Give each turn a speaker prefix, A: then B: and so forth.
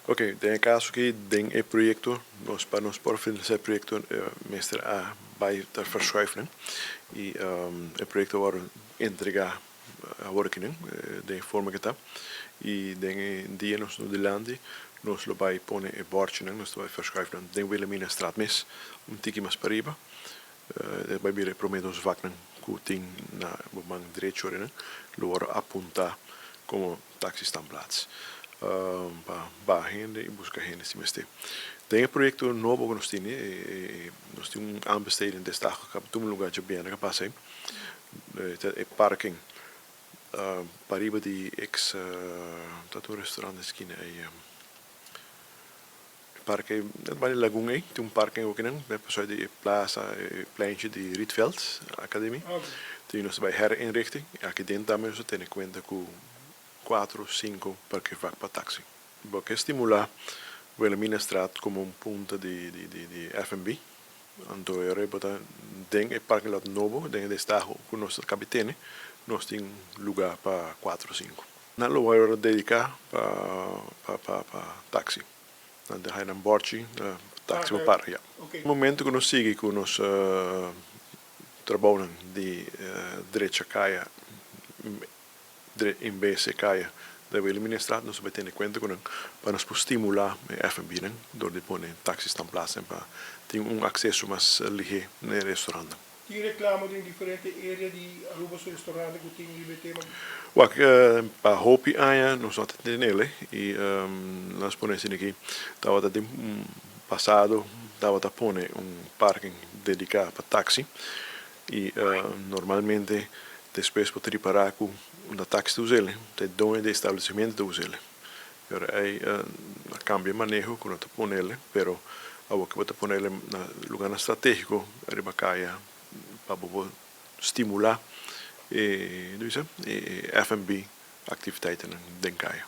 A: Ok, den e kaso aki den e proyekto nos pa nos por finalisá e proyekto mester a bai ta verschuif nan i e proyekto a wòrdu entregá awor aki nan den e forma ke ta i den e dia nos no dilanti nos lo bai pone e bòrchinan nos ta bai verschuif nan den Wilhelminastraat mes un tiki mas pariba e bai bira e promé dos vaknan ku tin na bo man derecho ora nan lo wòrdu apuntá komo taxi standplaats pa baha hende i buska hende si mester. Den e proyekto nobo ku nos tene, nos tin un aanbesteding destaho ku a tuma luga djabièrnè ku a pasa ei, ta e parking pariba di ex ta un restaurant na eskina ei. E parke net banda di lagun ei tin un parke okinan pasobra di e plaza e pleintje di Rietveld Academie tin nos ta bai herinrichting y aki den tambe nos ta tene cuenta cu cuatro cinco parkeervak pa taxi. Bo ke stimula Wilhelminastraat como un punto di di F&B anto e ora bo ta den e parking lot nobo den e destaho cu nos ta cabi tene nos tin luga pa cuatro cinco. Nan lo wòrdu dediká pa taksi. Nan ta haña nan bòrchi pa taksi pa para, ya. Momento ku nos sigui ku nos trabounan di drecha kaya, en bes e kaya di Wilhelminastraat, nos ta bai tene kuenta ku nan pa nos por stimulá e F&B-nan dor di pone taksi standplaatsen pa tin un akseso mas lihé na e restorantnan.
B: Tin reclamo den diferente area di Aruba su restaurante cu tin riba e tema?
A: Wak, pa hopi aña nos no ta tenele y nos pone asina aki tabata den pasado tabata pone un parking dedica pa taxi y normalmente despues bo ta ripara cu unda taxi ta usele ta e doño di e establecimiento ta usele. Pero ey a cambia e maneho cu no ta ponele, pero awor cu bo ta ponele na lugarnan strategico riba caya pa bo por stimula e, e F&B activiteitennan den caya.